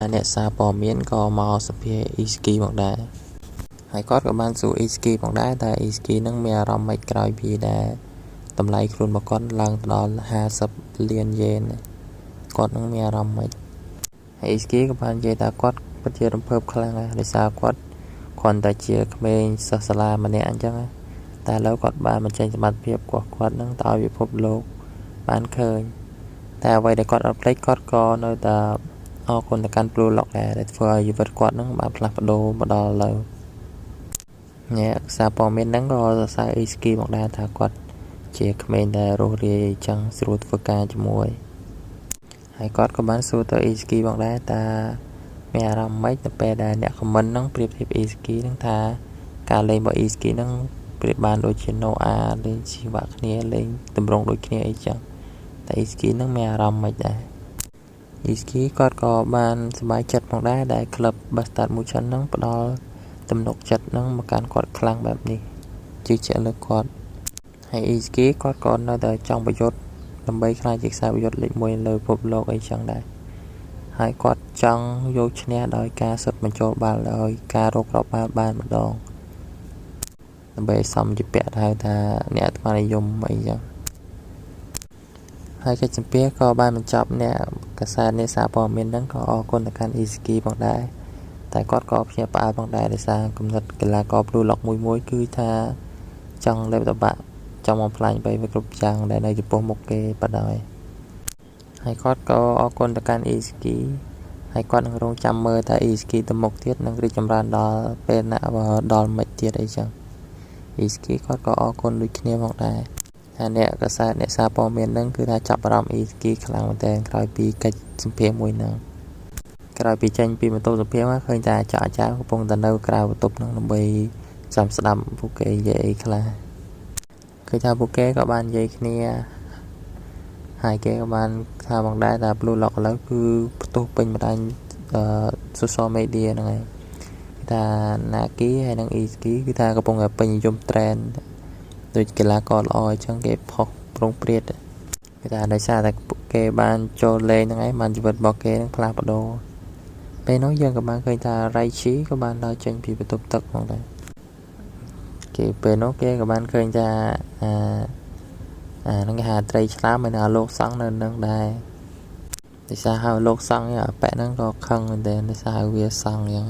អ្នកសារព័ត៌មានក៏មកសម្ភាសអ៊ីស្គីមកដែរហើយគាត់ក៏បានសួរអ៊ីស្គីផងដែរថាអ៊ីស្គីនឹងមានអារម្មណ៍ម៉េចក្រោយពីដែលតម្លៃខ្លួនរបស់គាត់ឡើងទៅដល់50លានយេនគាត់នឹងមានអារម្មណ៍ម៉េចហើយអ៊ីស្គីក៏បាននិយាយថាគាត់ពិតជារំភើបខ្លាំងណាស់ដោយសារគាត់គ្រាន់តែជាក្មេងសិស្សសាលាម្នាក់អញ្ចឹងតែឥឡូវគាត់បានបញ្ចេញសមត្ថភាពរបស់គាត់នឹងទៅឲ្យពិភពលោកបានឃើញតែអ្វីដែលគាត់អត់ភ្លេចគាត់ក៏នៅតែអរគុណទៅកាន់ Blue Lock ដែរដែលធ្វើឲ្យជីវិតគាត់នឹងបានផ្លាស់ប្ដូរមកដល់ឥឡូវអ្នកសារព័ត៌មានហ្នឹងក៏សរសើរអ៊ីស្គីមកដែរថាគាត់ជាក្មេងដែលរស់រាយអញ្ចឹងស្រួលធ្វើការជាមួយហើយគាត់ក៏បានសួរទៅអ៊ីស្គីផងដែរតើមានអារម្មណ៍ម៉េចទៅពេលដែលអ្នក comment ហ្នឹងប្រៀបធៀបអ៊ីស្គីហ្នឹងថាការលេងរបស់អ៊ីស្គីហ្នឹងប្រៀបបានដូចជា Noah លេងជីវៈគ្នាលេងតម្រង់ដូចគ្នាអីចឹងតែអ៊ីស្គីហ្នឹងមានអារម្មណ៍ម៉េចដែរអ៊ីស្គីគាត់ក៏បានសប្បាយចិត្តផងដែរដែលក្លឹប Bastard Munchen ហ្នឹងផ្ដល់ទំនុកចិត្តហ្នឹងមកកាន់គាត់ខ្លាំងបែបនេះជឿជាក់លើគាត់ហើយអ៊ីស្គីគាត់ក៏នៅតែចង់ប្រយុទ្ធដើម្បីក្លាយជាខ្សែប្រយុទ្ធលេខ1លើពិភពលោកអីចឹងដែរហើយគាត់ចង់យកឈ្នះដោយការស៊ុតបញ្ចូលបាល់ដោយការរកគ្រាប់បាល់បានម្ដងដើម្បីឲ្យសមជាពាក់ហៅថាអ្នកអាត្មានិយមអីចឹងហើយកិច្ចសម្ភាសក៏បានបញ្ចប់អ្នកកាសែតអ្នកសារព័ត៌មានហ្នឹងក៏អរគុណទៅកាន់អ៊ីស្គីផងដែរតែគាត់ក៏ភ្ញាក់ផ្អើលផងដែរដោយសារគំនិតកីឡាករ Blue Lock មួយមួយគឺថាចង់លេបតបាក់ចង់បំផ្លាញអ្វីគ្រប់យ៉ាងដែលនៅចំពោះមុខគេបណ្ដោយហើយគាត់ក៏អរគុណទៅកាន់អ៊ីស្គីហើយគាត់នឹងរងចាំមើលថាអ៊ីស្គីទៅមុខទៀតនឹងរីកចម្រើនដល់ពេលណាដល់មិនទៀតអីចឹងអ៊ីស្គីគាត់ក៏អរគុណដូចគ្នាផងដែរថាអ្នកកាសែតអ្នកសារព័ត៌មាននឹងគឺថាចាប់អារម្មណ៍អ៊ីស្គីខ្លាំងមែនទែនក្រោយពីកិច្ចសម្ភាសមួយហ្នឹងក្រោយពីចេញពីបន្ទប់សម្ភាសមកឃើញតែអាចារ្យអាចារ្យកំពុងតែនៅក្រៅបន្ទប់ហ្នឹងដើម្បីចាំស្ដាប់ពួកគេនិយាយអីខ្លះឃើញថាពួកគេក៏បាននិយាយគ្នាហើយគេក៏បានថាបងដែរថា Blue Lock ឥឡូវគឺផ្ទុះពេញបណ្ដាញ social media ហ្នឹងហើយគេថា Naki ហើយនិង Isagi គឺថាកំពុងតែពេញនិយម trend ដូចកីឡាករល្អអញ្ចឹងគេផុសប្រងព្រាតគេថាដោយសារតែគេបានចូលលេងហ្នឹងឯងបានជីវិតរបស់គេនឹងផ្លាស់ប្ដូរពេលនោះយើងក៏បានឃើញថា Raichi ក៏បានដើរចេញពីបន្ទប់ទឹកផងដែរគេពេលនោះគេក៏បានឃើញថាអាអាហ្នឹងគេហៅត្រីឆ្លាមហើយនៅលោកសង្ឃនៅនឹងដែរដោយសារហៅលោកសង្ឃអាប៉ែហ្នឹងក៏ខឹងមែនទែនដោយសារហៅវាសង្ឃអញ្ចឹង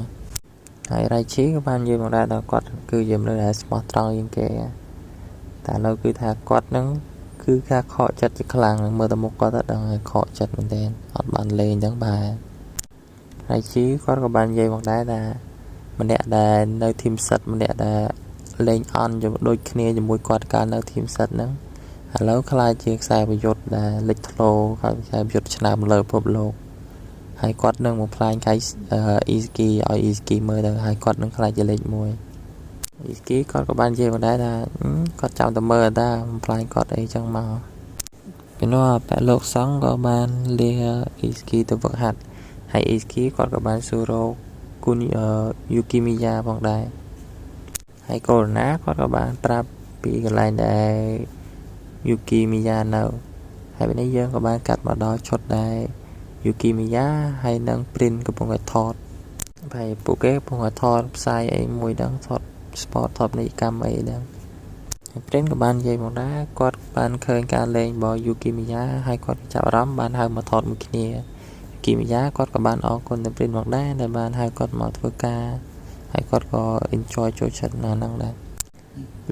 ហើយ Raichi ក៏បាននិយាយមកដែរថាគាត់គឺជាមនុស្សដែលស្មោះត្រង់ជាងគេតែឥឡូវគឺថាគាត់ហ្នឹងគឺថាខកចិត្តជាខ្លាំងមើលទៅមុខគាត់ទៅដឹងហើយខកចិត្តមែនទែនអត់បានលេងអញ្ចឹងបាទ Raichi គាត់ក៏បាននិយាយមកដែរថាម្នាក់ដែលនៅ team សិតម្នាក់ដែលលេងអន់ដូចគ្នាជាមួយគាត់កាលនៅ team សិតហ្នឹងឥឡូវក្លាយជាខ្សែប្រយុទ្ធដែលលេចធ្លោហើយខ្សែប្រយុទ្ធឆ្នើមលើពិភពលោកហើយគាត់នឹងបំផ្លាញខៃអ៊ីស្គីឲ្យអ៊ីស្គីមើលទៅហើយគាត់នឹងក្លាយជាលេខ1អ៊ីស្គីគាត់ក៏បាននិយាយមកដែរថាគាត់ចាំតែមើលតាបំផ្លាញគាត់អីចឹងមកពីនោះប៉ែលោកសង្ឃក៏បានលាអ៊ីស្គីទៅវឹកហាត់ហើយអ៊ីស្គីគាត់ក៏បានសួររកគូយូគីមីយ៉ាផងដែរហើយកូរ៉ូណាគាត់ក៏បានប្រាប់ពីកន្លែងដែលយូគីមីយ៉ានៅហើយពេលនេះយើងក៏បានកាត់មកដល់ឈុតដែលយូគីមីយ៉ាហើយនិងព្រិនកំពុងតែថតហើយពួកគេកំពុងតែថតផ្សាយអីមួយហ្នឹងថត sport ថតនីកម្មអីហ្នឹងហើយព្រិនក៏បាននិយាយមកដែរគាត់បានឃើញការលេងរបស់យូគីមីយ៉ាហើយគាត់ចាប់អារម្មណ៍បានហៅមកថតមួយគ្នាយូគីមីយ៉ាគាត់ក៏បានអរគុណទៅព្រិនមកដែរដែលបានហៅគាត់មកធ្វើការហើយគាត់ក៏ enjoy ចូលចិត្តនៅហ្នឹងដែរ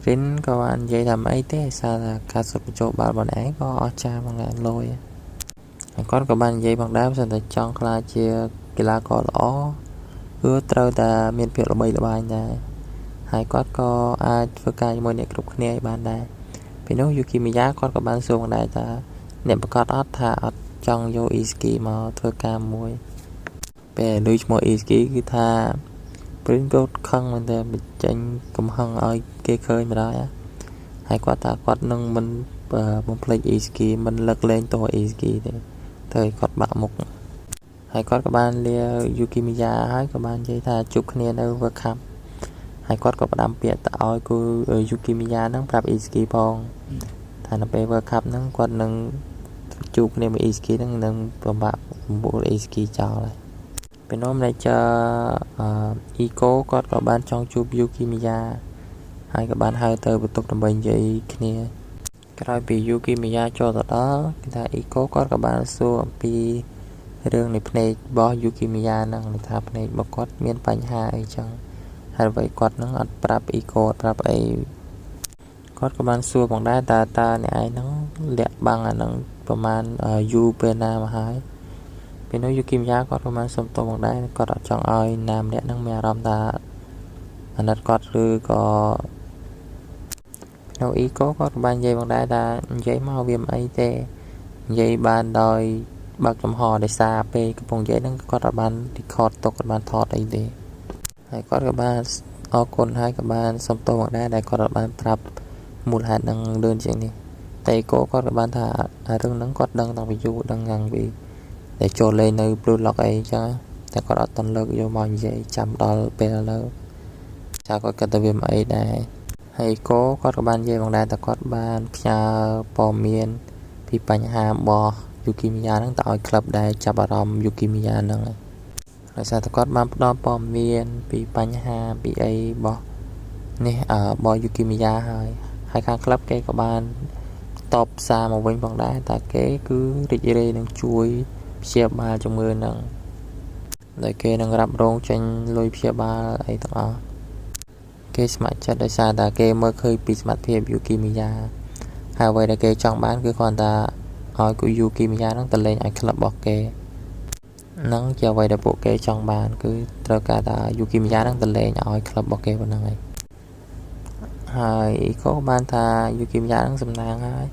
រិនក៏បាននិយាយថាមិនអីទេសារថាការសុទ្ធបញ្ចូលបាល់របស់ឯងក៏អស្ចារ្យផងដែរលយហើយគាត់ក៏បាននិយាយផងដែរបើសិនតែចង់ក្លាយជាកីឡាករល្អគឺត្រូវតែមានភាពល្បីល្បាញដែរហើយគាត់ក៏អាចធ្វើការជាមួយអ្នកគ្រប់គ្នាឲ្យបានដែរពេលនោះយូគីមីយ៉ាគាត់ក៏បានសួរផងដែរថាអ្នកប្រកាសអត់ថាអត់ចង់យកអ៊ីស្គីមកធ្វើការមួយពេលឮឈ្មោះអ៊ីស្គីគឺថាព្រិនក៏ខឹងមែនតើបញ្ចេញកំហឹងឲ្យគេឃើញម្ដងហើយគាត់ថាគាត់នឹងមិនបំភ្លេចអ៊ីស្គីមិនលើកលែងទោសអ៊ីស្គីទេទៅឲ្យគាត់បាក់មុខហើយគាត់ក៏បានលាយូគីមីយ៉ាហើយក៏បាននិយាយថាជួបគ្នានៅ World Cup ហើយគាត់ក៏ផ្ដាំពាក្យទៅឲ្យគូយូគីមីយ៉ាហ្នឹងប្រាប់អ៊ីស្គីផងថានៅពេល World Cup ហ្នឹងគាត់នឹងជួបគ្នាមួយអ៊ីស្គីហ្នឹងនឹងពិបាកបំពួលអ៊ីស្គីចោលហើយ។ ពេលនោះ manager អ៊ីកូគាត់ក៏បានចង់ជួបយូគីមីយ៉ាហើយក៏បានហៅទៅបន្ទប់ដើម្បីនិយាយគ្នាក្រោយពីយូគីមីយ៉ាចូលទៅដល់គេថាអ៊ីកូគាត់ក៏បានសួរអំពីរឿងនៃភ្នែករបស់យូគីមីយ៉ាហ្នឹងថាភ្នែករបស់គាត់មានបញ្ហាអីចឹងហើយអ្វីគាត់នឹងអត់ប្រាប់អ៊ីកូអត់ប្រាប់អីគាត់ក៏បានសួរផងដែរតើអ្នកឯងហ្នឹងលាក់បាំងអាហ្នឹងប្រហែលយូរពេលណាមកហើយពេលនោះយូគីមីយ៉ាគាត់ក៏បានសុំទោសផងដែរគាត់អត់ចង់ឲ្យណាម្នាក់ហ្នឹងមានអារម្មណ៍ថាអាណិតគាត់ឬក៏នៅអ៊ីកូគាត់ក៏បាននិយាយផងដែរថានិយាយមកវាមិនអីទេនិយាយបានដោយបើកចំហដោយសារពេលកំពុងនិយាយហ្នឹងគាត់អត់បាន record ទុកអត់បានថតអីទេហើយគាត់ក៏បានអរគុណហើយក៏បានសុំទោសផងដែរដែលគាត់អត់បានប្រាប់មូលហេតុនឹងលឿនជាងនេះតែអ៊ីកូគាត់ក៏បានថារឿងហ្នឹងគាត់ដឹងតាំងពីយូរដឹងតាំងពីដែលចូលលេងនៅ Blue Lock អីចឹងតែគាត់អត់ទាន់លើកយកមកនិយាយចាំដល់ពេលឥឡូវចាគាត់គិតថាវាមិនអីដែរហើយកូគាត់ក៏បាននិយាយផងដែរតែគាត់បានផ្ញើព័ត៌មានពីបញ្ហារបស់យូគីមីយ៉ាហ្នឹងទៅឲ្យក្លឹបដែលចាប់អារម្មណ៍យូគីមីយ៉ាហ្នឹងដោយសារតែគាត់បានផ្ដល់ព័ត៌មានពីបញ្ហាពីអីរបស់នេះរបស់យូគីមីយ៉ាហើយហើយខាងក្លឹបគេក៏បានតបសារមកវិញផងដែរតែគេគឺរីករាយនឹងជួយព្យាបាលជំងឺហ្នឹងដោយគេនឹងរ៉ាប់រងចេញលុយព្យាបាលអីទាំងអស់គេស្ម័គ្រចិត្តដោយសារតែគេមើលឃើញពីសមត្ថភាពយូគីមីយ៉ាហើយអ្វីដែលគេចង់បានគឺគ្រាន់តែឲ្យគូយូគីមីយ៉ាហ្នឹងទៅលេងឲ្យក្លឹបរបស់គេហ្នឹងជាអ្វីដែលពួកគេចង់បានគឺត្រូវការថាយូគីមីយ៉ាហ្នឹងទៅលេងឲ្យក្លឹបរបស់គេប៉ុណ្ណឹងឯងហើយក៏បានថាយូគីមីយ៉ាហ្នឹងសំណាងហើយ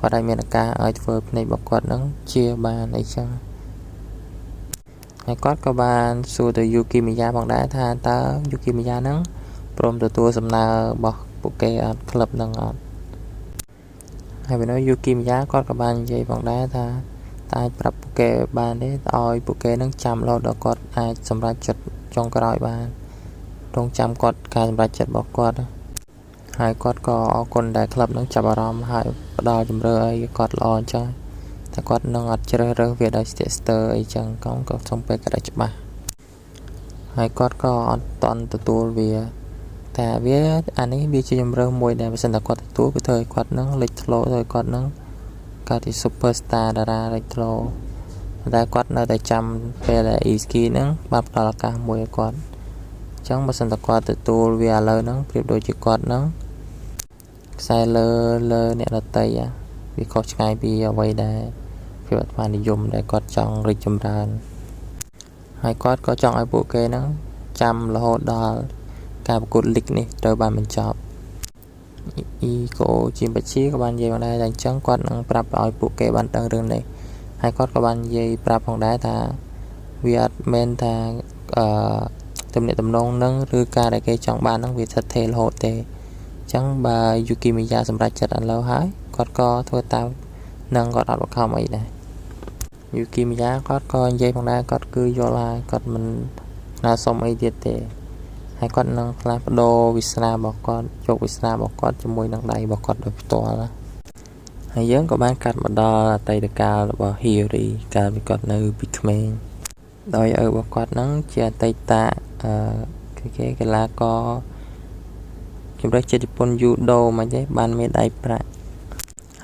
គាត់ឲ្យមានឱកាសឲ្យធ្វើភ្នែករបស់គាត់ហ្នឹងជាបានអីចឹងហើយគាត់ក៏បានសួរទៅយូគីមីយ៉ាផងដែរថាតើយូគីមីយ៉ាហ្នឹងព្រមទទួលសំណើរបស់ពួកគេអត់ក្លឹបហ្នឹងអត់ហើយពេលនោះយូគីមីយ៉ាគាត់ក៏បាននិយាយផងដែរថាតើអាចប្រាប់ពួកគេបានទេឲ្យពួកគេនឹងចាំរហូតដល់គាត់អាចសម្រេចចិត្តចុងក្រោយបានរងចាំគាត់ការសម្រេចចិត្តរបស់គាត់ហើយគាត់ក៏អរគុណដែលក្លឹបនឹងចាប់អារម្មណ៍ហើយផ្ដល់ជំរឿឲ្យគាត់ល្អអញ្ចឹងតែគាត់នឹងអត់ជ្រើសរើសវាដោយស្ទាក់ស្ទើរអីចឹងក៏សុំពេលគាត់ឲ្យច្បាស់ហើយគាត់ក៏អត់តន់ទទួលវាតែវាអានេះវាជាជំរើសមួយដែលបើសិនតែគាត់ទទួលគឺធ្វើឲ្យគាត់នឹងលេចធ្លោធ្វើឲ្យគាត់នឹងកើតជា super star តារាលេចធ្លោតែគាត់នៅតែចាំពេលដែល Isagi ហ្នឹងបានផ្ដល់ឱកាសមួយឲ្យគាត់អញ្ចឹងបើសិនតែគាត់ទទួលវាឥឡូវហ្នឹងប្រៀបដូចជាគាត់ហ្នឹងខ្សែលើលើអ្នកដតីវាខុសឆ្ងាយពីអ្វីដែលភាពអាត្មានិយមដែលគាត់ចង់រីកចម្រើនហើយគាត់ក៏ចង់ឲ្យពួកគេហ្នឹងចាំរហូតដល់ការប្រកួតលីកនេះត្រូវបានបញ្ចប់អ៊ីកូជីមបាជីក៏បាននិយាយផងដែរថាអញ្ចឹងគាត់នឹងប្រាប់ឲ្យពួកគេបានដឹងរឿងនេះហើយគាត់ក៏បាននិយាយប្រាប់ផងដែរថាវាអត់មែនថាអឺទំនាក់ទំនងនឹងឬការដែលគេចង់បាននឹងវាស្ថិតស្ថេររហូតទេអញ្ចឹងបើយូគីមីយ៉ាសម្រេចចិត្តឥឡូវហើយគាត់ក៏ធ្វើតាមនឹងគាត់អត់បង្ខំអីដែរយូគីមីយ៉ាគាត់ក៏និយាយផងដែរគាត់គឺយល់ហើយគាត់មិនស្នើសុំអីទៀតទេហើយគាត់នឹងផ្លាស់ប្ដូរវាសនារបស់គាត់ជោគវាសនារបស់គាត់ជាមួយនឹងដៃរបស់គាត់ដោយផ្ទាល់ហើយយើងក៏បានកាត់មកដល់អតីតកាលរបស់ Hiyori កាលពីគាត់នៅពីក្មេងដោយឪរបស់គាត់ហ្នឹងជាអតីតអឺគេគេកីឡាករជម្រើសជាតិជប៉ុនយូដូមិនទេបានមេដៃប្រាក់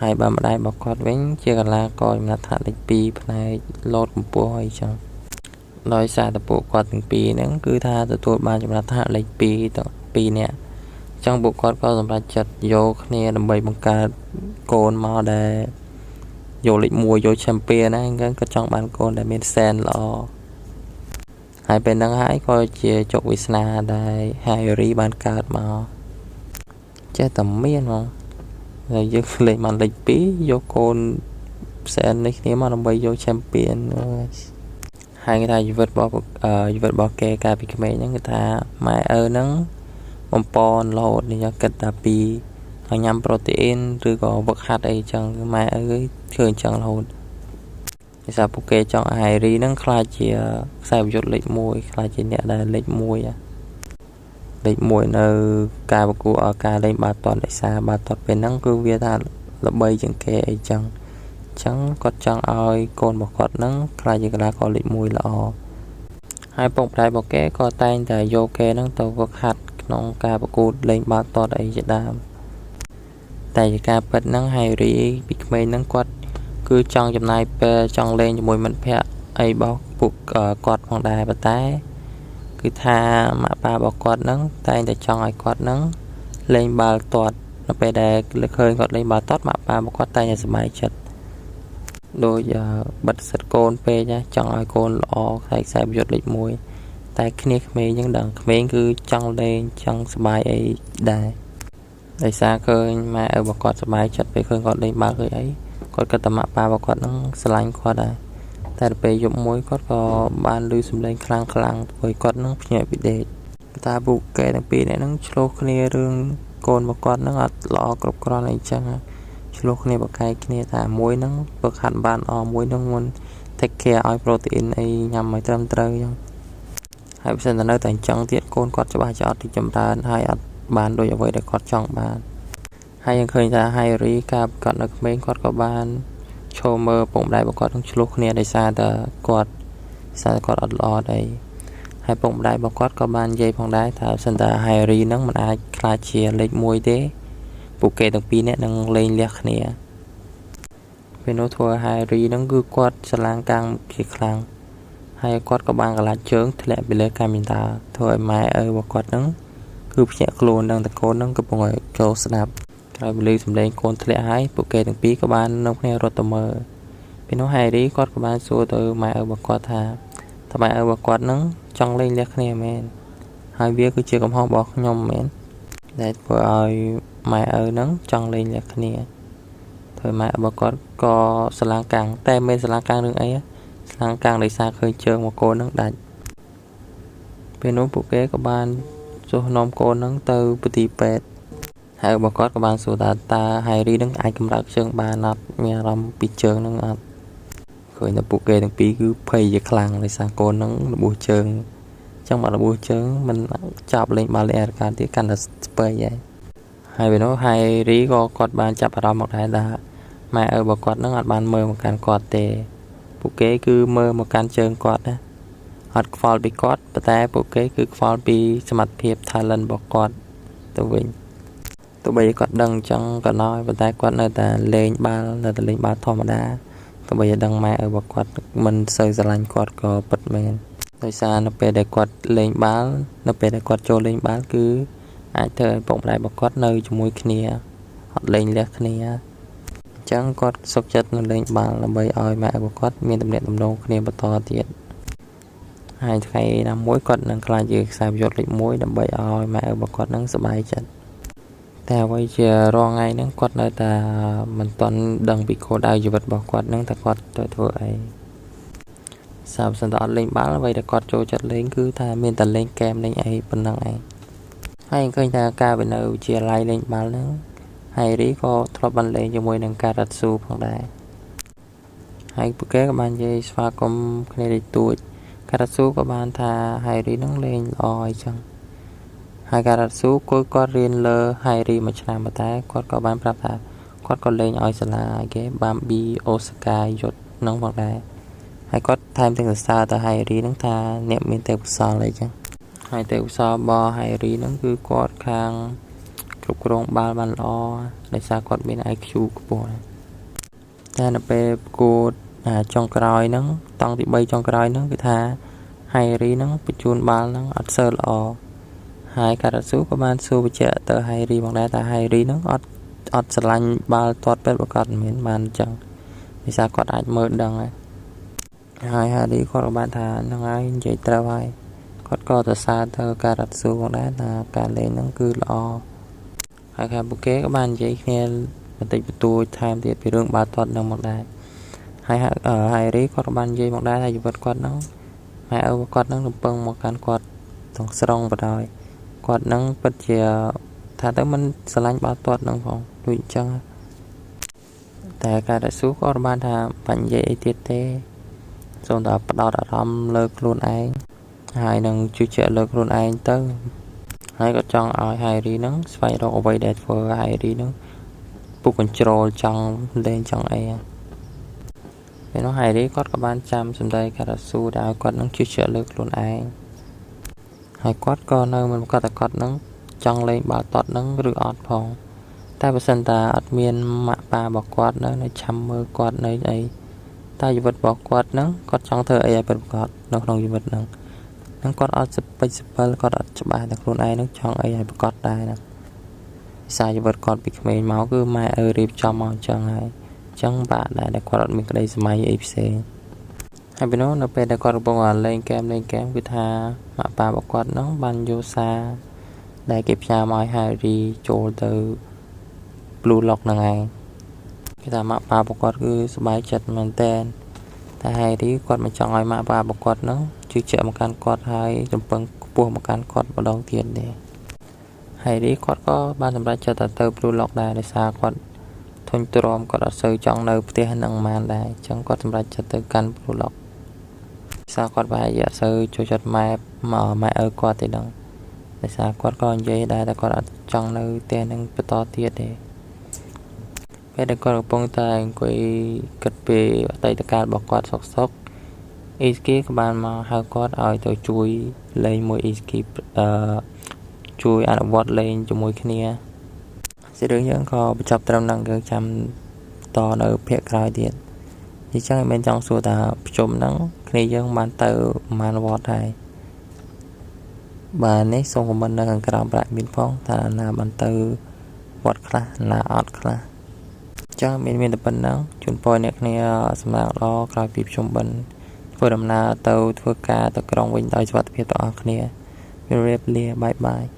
ហើយបើម្ដាយរបស់គាត់វិញជាកីឡាករចំណាត់ថ្នាក់លេខ2ផ្នែកលោតកម្ពស់អីចឹងដោយសារតែពួកគាត់ទាំងពីរហ្នឹងគឺថាទទួលបានចំណាត់ថ្នាក់លេខ2ទាំងពីរនាក់អញ្ចឹងពួកគាត់ក៏សម្រេចចិត្តយកគ្នាដើម្បីបង្កើតកូនមកដែលយកលេខ1យក champion ណាអញ្ចឹងគាត់ចង់បានកូនដែលមានសែនល្អហើយពេលហ្នឹងហើយក៏ជាជោគវាសនាដែល Hiyori បានកើតមកចេះតែមានហ្មងហើយយើងលេងបានលេខ2យកកូនផ្សែននេះគ្នាមកដើម្បីយក champion ហើយគេថាជីវិតរបស់គេកាលពីក្មេងហ្នឹងគឺថាម៉ែឪហ្នឹងបំពន់រហូតនេះគិតតែពីឲ្យញ៉ាំប្រូតេអ៊ីនឬក៏វឹកហាត់អីចឹងម៉ែឪធ្វើអញ្ចឹងរហូតដោយសារពួកគេចង់ឲ្យ Hiyori ហ្នឹងក្លាយជាខ្សែប្រយុទ្ធលេខ1ក្លាយជាអ្នកដែលលេខ1លេខ1នៅការប្រកួតការលេងបាល់ទាត់ដោយសារបាល់ទាត់ពេលហ្នឹងគឺវាថាល្បីជាងគេអីចឹងអញ្ចឹងគាត់ចង់ឲ្យកូនរបស់គាត់ហ្នឹងក្លាយជាកីឡាករលេខ1ល្អ ហើយពុកម្ដាយរបស់គេក៏តែងតែយកគេហ្នឹងទៅហ្វឹកហាត់ក្នុងការប្រកួតលេងបាល់ទាត់អីជាដើមតែជាការពិតហ្នឹង Harry ពីក្មេងហ្នឹងគាត់គឺចង់ចំណាយពេលចង់លេងជាមួយមិត្តភ័ក្តិអីរបស់ពួកគាត់ផងដែរប៉ុន្តែគឺថាម៉ាក់ប៉ារបស់គាត់ហ្នឹងតែងតែចង់ឲ្យគាត់ហ្នឹងលេងបាល់ទាត់នៅពេលដែលឃើញគាត់លេងបាល់ទាត់ម៉ាក់ប៉ារបស់គាត់តែងតែសប្បាយចិត្តដូចបិទសិតកូនពេកណាចង់ឲ្យកូនល្អខ្សែខ្សែប្រយុទ្ធលេខ1តែគ្នាក្មេងហ្នឹងដឹងក្មេងគឺចង់លេងចង់សប្បាយអីដែរដោយសារឃើញម៉ែឪរបស់គាត់សប្បាយចិត្តពេលឃើញគាត់លេងបាល់ឃើញអីគាត់គិតតែម៉ាក់ប៉ារបស់គាត់ហ្នឹងស្រឡាញ់គាត់ដែរតែដល់ពេលយប់មួយគាត់ក៏បានឮសំឡេងខ្លាំងខ្លាំងធ្វើឲ្យគាត់ហ្នឹងភ្ញាក់ពីដេកតាពួកគេទាំងពីរនាក់ហ្នឹងឆ្លោះគ្នារឿងកូនរបស់គាត់ហ្នឹងអត់ល្អគ្រប់គ្រាន់អីចឹងឆ្លោះគ្នាបកែកគ្នាថាមួយហ្នឹងហ្វឹកហាត់បានល្អមួយហ្នឹងមុន take care ឲ្យ protein អីញ៉ាំឲ្យត្រឹមត្រូវចឹងហើយបើសិនតែនៅតែអញ្ចឹងទៀតកូនគាត់ច្បាស់ជាអត់រីកចម្រើនហើយអត់បានដូចអ្វីដែលគាត់ចង់បានហើយយើងឃើញថា Harry កាលគាត់នៅក្មេងគាត់ក៏បានឈរមើលពុកម្ដាយរបស់គាត់នឹងឆ្លោះគ្នាដោយសារតែគាត់សារតែគាត់អត់ល្អអីហើយពុកម្ដាយរបស់គាត់ក៏បាននិយាយផងដែរថាសិនតែ Harry នឹងមិនអាចក្លាយជាលេខ1ទេពួកគេទាំងពីរនាក់នឹងលែងលះគ្នាពេលនោះធ្វើ Harry នឹងគឺគាត់ស្រឡាំងកាំងជាខ្លាំងហើយគាត់ក៏បានកលាច់ជើងធ្លាក់ពីលើកាមីតាធ្វើឲ្យម៉ែឪរបស់គាត់នឹងគឺភ្ញាក់ខ្លួននឹងតកូននឹងកំពុងឲ្យចូលស្ដាប់ក្រោយពីឮសំឡេងកូនធ្លាក់ហើយពួកគេទាំងពីរក៏បាននាំគ្នារត់ទៅមើលពេលនោះ Harry គាត់ក៏បានសួរទៅម៉ែឪរបស់គាត់ថាតើម៉ែឪរបស់គាត់នឹងចង់លែងលះគ្នាមែនហើយវាគឺជាកំហុសរបស់ខ្ញុំមែនដែលធ្វើឲ្យម៉ែឪនឹងចង់លែងលះគ្នាធ្វើម៉ែរបស់គាត់ក៏ស្រឡាំងកាំងតែមិនស្រឡាំងកាំងរឿងអីស្រឡាំងកាំងដោយសារឃើញជើងមកកូននឹងដាច់ពេលនោះពួកគេក៏បានចុះនាំកូននឹងទៅមន្ទីរពេទ្យហើយរបស់គាត់ក៏បានសួរថាតើ Harry នឹងអាចកម្រើកជើងបានអត់មានអារម្មណ៍ពីជើងនឹងអត់ឃើញតែពួកគេទាំងពីរគឺភ័យជាខ្លាំងដោយសារកូននឹងរបួសជើងចឹងមករបួសជើងមិនចាប់លេងបាល់លេងអាកាទៀតកាន់តែស្ពៃហើយហើយពេលនោះ Harry ក៏គាត់បានចាប់អារម្មណ៍មកដែរថាម៉ែឪរបស់គាត់នឹងអត់បានមើលមកកាន់គាត់ទេពួកគេគឺមើលមកកាន់ជើងគាត់ណាអត់ខ្វល់ពីគាត់ប៉ុន្តែពួកគេគឺខ្វល់ពីសមត្ថភាព talent របស់គាត់ទៅវិញទោះបីគាត់ដឹងអញ្ចឹងក៏ដោយប៉ុន្តែគាត់នៅតែលេងបាល់នៅតែលេងបាល់ធម្មតាទោះបីដឹងម៉ែឪរបស់គាត់មិនសូវស្រឡាញ់គាត់ក៏ពិតមែនដោយសារនៅពេលដែលគាត់លេងបាល់នៅពេលដែលគាត់ចូលលេងបាល់គឺអាចធ្វើឲ្យពុកម្ដាយរបស់គាត់នៅជាមួយគ្នាអត់លែងលះគ្នាអញ្ចឹងគាត់សុខចិត្តនៅលេងបាល់ដើម្បីឲ្យម៉ែឪរបស់គាត់មានទំនាក់ទំនងគ្នាបន្តទៀតហើយថ្ងៃណាមួយគាត់នឹងក្លាយជាខ្សែប្រយុទ្ធលេខ1ដើម្បីឲ្យម៉ែឪរបស់គាត់នឹងសប្បាយចិត្តតែអ្វីជារាល់ថ្ងៃហ្នឹងគាត់នៅតែមិនទាន់ដឹងពីគោលដៅជីវិតរបស់គាត់ហ្នឹងថាគាត់ទៅធ្វើអីសាប់សិនតែអត់លេងបាល់អ្វីដែលគាត់ចូលចិត្តលេងគឺថាមានតែលេងហ្គេមលេងអីប៉ុណ្ណឹងឯងហើយឃើញថាការទៅនៅវិទ្យាល័យលេងបាល់ហ្នឹង Harry ក៏ធ្លាប់បានលេងជាមួយនឹងការ៉ាត់ស៊ូផងដែរហើយពួកគេក៏បាននិយាយស្វាគមន៍គ្នាតិចតួចការ៉ាត់ស៊ូក៏បានថា Harry នឹងលេងល្អអីចឹងហើយការ៉ាត់ស៊ូគួយគាត់រៀនលើ Harry មួយឆ្នាំប៉ុន្តែគាត់ក៏បានប្រាប់ថាគាត់ក៏លេងឲ្យសាលាគេ Bambi Osaka យុទ្ធនឹងផងដែរហើយគាត់ថែមទាំងសរសើរទៅ Harry នឹងថាអ្នកមានទេពកោសល្យអីចឹងហើយទេពកោសល្យរបស់ Harry នឹងគឺគាត់ខាងគ្រប់គ្រងបាល់បានល្អដោយសារគាត់មាន IQ ខ្ពស់តែនៅពេលប្រកួតចុងក្រោយហ្នឹងតង់ទី3ចុងក្រោយហ្នឹងគឺថា Harry ហ្នឹងបញ្ជូនបាល់ហ្នឹងអត់សូវល្អហើយការ៉ាស៊ូក៏បានសួរបញ្ជាក់ទៅ Harry ផងដែរថា Harry ហ្នឹងអត់ស្រឡាញ់បាល់ទាត់ពិតប្រាកដមិនមែនបានអញ្ចឹងដោយសារគាត់អាចមើលដឹងហើយហើយ Harry គាត់ក៏បានថាហ្នឹងហើយនិយាយត្រូវហើយគាត់ក៏សរសើរទៅការ៉ាត់ស៊ូផងដែរថាការលេងហ្នឹងគឺល្អហើយខាងពួកគេក៏បាននិយាយគ្នាបន្តិចបន្តួចថែមទៀតពីរឿងបាល់ទាត់នឹងមកដែរហើយ Harry គាត់ក៏បាននិយាយមកដែរថាជីវិតគាត់ហ្នឹងម៉ែឪគាត់ហ្នឹងរំពឹងមកកាន់គាត់ទាំងស្រុងបណ្ដោយគាត់នឹងពិតជាថាទៅមិនស្រឡាញ់បាល់ទាត់នឹងផងដូចអញ្ចឹងតែការតស៊ូក៏បានថាបាញ់និយាយអីទៀតទេសូមតែផ្ដោតអារម្មណ៍លើខ្លួនឯងហើយនឹងជឿជាក់លើខ្លួនឯងទៅហើយក៏ចង់ឲ្យ Harry នឹងស្វែងរកអ្វីដែលធ្វើ Harry នឹងពុក control ចង់លេងចង់អី ពេលនោះ Harry គាត់ក៏បានចាំសម្ដីការ៉ាស៊ូដែលឲ្យគាត់នឹងជឿជាក់លើខ្លួនឯងហើយគាត់ក៏នៅមិនប្រកាសថាគាត់នឹងចង់លេងបាល់ទាត់នឹងឬអត់ផងតែបើសិនតាអត់មានម៉ាក់ប៉ារបស់គាត់នៅឆាំមើលគាត់នៅអីតើជីវិតរបស់គាត់នឹងគាត់ចង់ធ្វើអីឲ្យពិតប្រាកដនៅក្នុងជីវិតហ្នឹងនឹងគាត់អត់សពេចសពិលគាត់អត់ច្បាស់តែខ្លួនឯងនឹងចង់អីឲ្យប្រាកដដែរហ្នឹងភាសាជីវិតគាត់ពីក្មេងមកគឺម៉ែឪរៀបចំមកអញ្ចឹងហើយអញ្ចឹងបាក់ដែរដែលគាត់អត់មានក្តីសម័យអីផ្សេងហើយពីនោះនៅពេលដែលគាត់កំពុងលេងហ្គេមលេងហ្គេមគឺថាម៉ាក់ប៉ារបស់គាត់ហ្នឹងបានយកសារដែលគេផ្ញើមកឲ្យ Harry ចូលទៅ Blue Lock ហ្នឹងឯងគេថាម៉ាក់ប៉ារបស់គាត់គឺសប្បាយចិត្តមែនតើតែ Harry គាត់មិនចង់ឲ្យម៉ាក់ប៉ារបស់គាត់ហ្នឹងជឿជាក់មកកាន់គាត់ហើយចំពឹងខ្ពស់មកកាន់គាត់ម្ដងទៀតទេ Harry គាត់ក៏បានសម្រេចចិត្តទៅ Blue Lock ដែរដោយសារគាត់ធុញទ្រាំគាត់អត់សូវចង់នៅផ្ទះហ្នឹងប៉ុន្មានដែរអញ្ចឹងគាត់សម្រេចចិត្តទៅកាន់ Blue Lock សារគាត់ប្រហែលជាអត់សូវចូលចិត្តម៉ែម៉ែឪគាត់ទេដឹងដោយសារគាត់ក៏និយាយដែរតែគាត់អត់ចង់នៅផ្ទះហ្នឹងបន្តទៀតទេពេលដែលគាត់កំពុងតែអង្គុយគិតពីអតីតកាលរបស់គាត់សុកសុកអ៊ីស្គីក៏បានមកហៅគាត់ឲ្យទៅជួយលេងមួយអ៊ីស្គីអឺជួយអនុវត្តលេងជាមួយគ្នាសាច់រឿងយើងក៏បញ្ចប់ត្រឹមហ្នឹងយើងចាំតនៅភាគក្រោយទៀតអញ្ចឹងមិនចង់សួរថាប្រជុំហ្នឹងគ្នាយើងបានទៅប្រហែលវត្តហើយបាទនេះសូម comment នៅខាងក្រោមប្រាក់មានផងថាណាបានទៅវត្តខ្លះណាអត់ខ្លះចឹងមានតែប៉ុណ្ណឹងជូនពរអ្នកគ្នាសម្រាប់ល្អក្រោយពីប្រជុំបិណ្ឌធ្វើដំណើរទៅធ្វើការទៅក្រុងវិញដោយសុវត្ថិភាពទាំងអស់គ្នាជម្រាបលា bye bye.